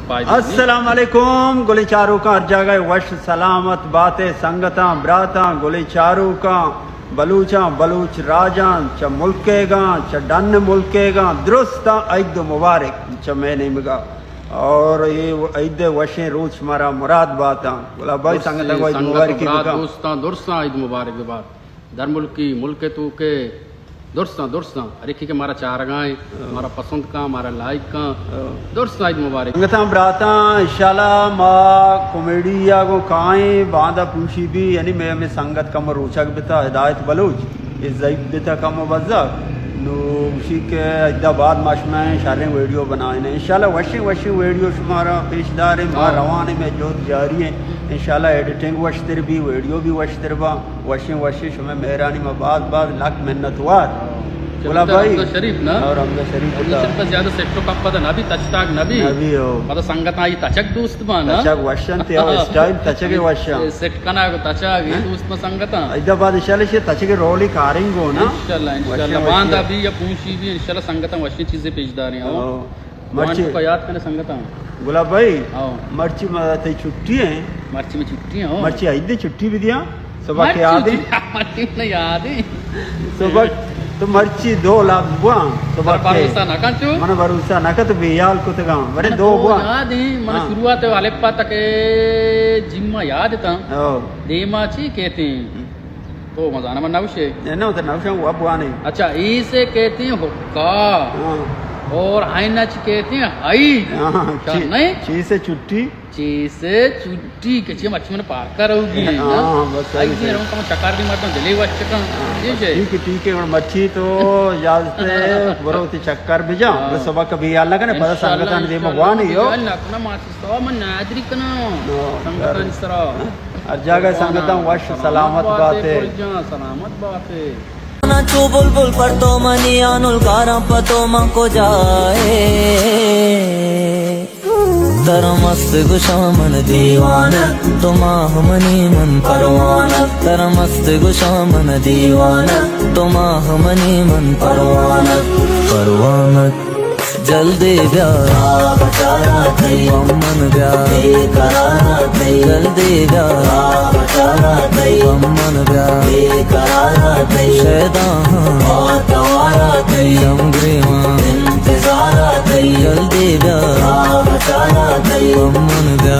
السلام علیکم، گلیں چاروکاں، ہر جاگہ وش سلامت باتے، سنگتاں، براتاں، گلیں چاروکاں، بلوچاں، بلوچ راجاں، چہ ملکیگاں، چہ ڈن ملکیگاں، درستاں عید مبارک چہ مئے نیمگا۔ اور اے عید وشیں روچ مارا مراد باتاں۔ گلا بھائی، درست سنگتاں کو عید سنگت و مبارکی برات بکاں۔ دوستاں، درستاں عید مبارک بات۔ درملکی، ملک توکے، درستاں، درستاں۔ ہر یکے کہ مارا چارگائیں، ہاں۔ مارا پسند کاں، مارا لائک کاں۔ ہاں۔ درستاں عید مبارک۔ سنگتاں براتاں، انشاءاللہ ما کامیڈی یا گوں کائیں، باندا پوشی بی، یعنی مئے ہمے سنگت کم روچگ بتا، ہدایت بلوچ، اے ضعیف بتا کم و بزگ۔ نو گوشی کہ ادا بعد ما شمئے شریں ویڈیو بنائیں۔ انشاءاللہ وشیں وشیں ویڈیو شمارا پیش داریں، ما ہاں۔ روانیں، مئے جہد جاری ہیں۔ انشاءاللہ ایڈیٹنگ وشتر بی، ویڈیو بی وشتر با۔ وشیں وشیں شمئے مہرانی، ما باز باز لک منتوار۔ چلو گلا تو بھائی۔ رمضان شریف نا؟ اور رمضان شریف رمضان بتا۔ شریف زیادہ سیٹ و کپ پتہ نبی، تچ تاک نبی۔ نبی ہو۔ پتہ سنگت آئی تچک دوست با نا؟ تچک وشن تے او اسٹائل تچک وشن۔ سیٹ کنا کو تچک ہی دوست با سنگتاں۔ ایدا بعد انشاءاللہ شے تچک رولی کارنگ ہو نا؟ انشاءاللہ، انشاءاللہ۔ وشیں وشیں۔ باندا بی یا پونشی بی انشاءاللہ سنگتاں وشیں چیزیں پیش داریں ہو۔ ہو۔ مرچی وانٹو کا یاد کنے سنگتاں۔ گلاب بھائی، ہاں۔ مرچی ما تئی چھٹی ہیں۔ مرچی میں چھٹی ہیں، ہاں۔ مرچی عید دی چھٹی بھی دیا۔ صبح مرچی کے آدے۔ چھٹی، مرچی میں یاد ہے۔ صبح تو مرچی دو لاکھ بواں۔ صبح پر کے۔ بھروسہ نہ کن چو۔ من بھروسہ نہ کت، بے حال کتگاں۔ بڑے من دو دو بواں۔ یاد ہیں، من ہاں۔ شروعات الف با تک جمعہ یاد تھا۔ ہاں۔ دیما چی کہتے ہیں؟ تو مزانا من نوشے۔ نہ، نہ، تو نوشاں، وہ اب وانے۔ اچھا، ایسے کہتے ہیں حقہ۔ ہاں۔ اور ہائنچ کہتے ہیں ہائی۔ ہاں، اچھا، چی-، نہیں؟ چی سے چھٹی؟ چی سے چھٹی، کہ چی مرچی من پارکا رہو گی، ہاں، نا؟ ہاں، بس آئی صحیح، جی، صحیح۔ رہو کم چکر دی مردم دلی وش چکا۔ ہاں، یہ بس جے۔ ٹھیک ہے، ٹھیک ہے، اور مرچی تو اجازت ہے، برو تی چکر بجا۔ ہاں۔ بس صبح کبھی حال نہ کنے، پتہ انشاءاللہ، سنگتاں دیما انشاءاللہ، بوانی ہو۔ اللہ کنا ماسی سوا من نادری کنا۔ ہاں، سنگتاں سرا۔ ہر جاگہ سنگتاں وش سلامت باتے۔ سلامت باتے۔ چو بلبل پر تو منی آنل کاراں پتو من کجائے۔ ترا مست گشاں من دیوانہ، تو ماہ منی من پروانہ۔ ترا مست گشاں من دیوانہ، تو ماہ منی من پروانہ۔ پروانہ۔ جلدی بیا، پمن بیا، جلدی بیا، پمن بیا، شیدا ہاں، جم گریواں، جلدی بیا، پمن بیا۔